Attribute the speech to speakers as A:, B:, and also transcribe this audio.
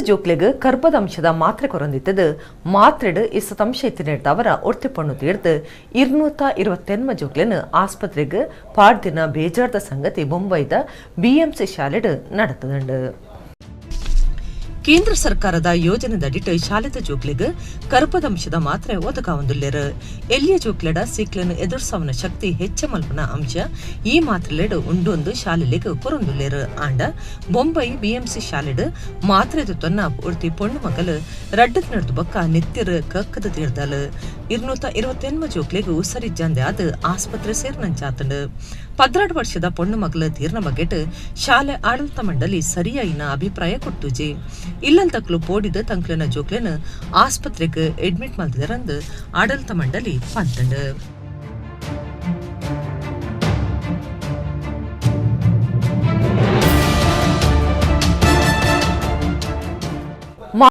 A: ಜೋಕ್ಲೆಗ್ ಕರ್ಬದ ಅಂಶದ ಮಾತ್ರೆ ಕೊರೊಂದಿತ್ತದು ಮಾತ್ರೆಡ್ ಇಸತಂಶ ಇತ್ತಿನೆಡ್ದಾವರ ಒರ್ತಿ ಪೊಣ್ಣು ತೀರ್ದ್ 228 ಜೋಕ್ಲೆನ್ ಆಸ್ಪತ್ರೆಗ್ ಪಾಡ್ದಿನ ಬೇಜಾರ್ದ ಸಂಗತಿ ಬೊಂಬೈದ ಬಿಎಂಸಿ ಶಾಲೆಡ್ ನಡತುಂಡು. ಕೇಂದ್ರ ಸರ್ಕಾರದ ಯೋಜನೆದಡಿಟ್ ಶಾಲೆದ ಜೋಕ್ಲೆಗ್ ಕರ್ಬದಂಶದ ಮಾತ್ರೆ ಒದಗಾವೊಂದುಲ್ಲೆರ್. ಎಲ್ಯ ಜೋಕ್ಲೆಡ ಸೀಕ್ಲೆನ್ ಎದುರ್ಸಾವುನ ಶಕ್ತಿ ಹೆಚ್ಚ ಮಲ್ಪುನ ಅಂಶ ಈ ಮಾತ್ರೆಲೆಡ್ ಉಂಡು ಶಾಲೆಲೆಗ್ ಕೊರೊಂದುಲ್ಲೆರ್. ಆಂಡ ಬೊಂಬೈ ಬಿಎಂಸಿ ಶಾಲೆಡ್ ಮಾತ್ರೆ ತುತ್ತೊನ್ನ ಒರ್ತಿ ಪೊಣ್ಣು ಮಗಲ್ 2 ದಿನರ್ದ್ ಬೊಕ್ಕ ನೆತ್ತಿರ್ ಕಕ್ಕದ ತೀರ್ದಲ್. 229 ಜೋಕ್ಲೆಗ್ ಉಸರಿಜ್ಜಂದೆ ಆದ್ ಆಸ್ಪತ್ರೆ ಸೇರ್ನಂಚಾತುಂಡು. 12 ವರ್ಷದ ಪೊಣ್ಣು ಮಗಲ್ ತೀರ್ನ ಬಗೆಟ್ ಶಾಲೆ ಆಡಳಿತ ಮಂಡಳಿ ಸರಿಯಾಯಿನ ಅಭಿಪ್ರಾಯ ಕೊರ್ತುಜಿ. ಇಲ್ಲಲ್ ತಕ್ಲು ಪೋಡಿದ ತಂಕ್ಲೆನ ಜೋಕ್ಲೆನ್ ಆಸ್ಪತ್ರೆಗ್ ಅಡ್ಮಿಟ್ ಮಲ್ತಿದರಂದು ಆಡಳಿತ ಮಂಡಳಿ ಪಂತುಂಡು.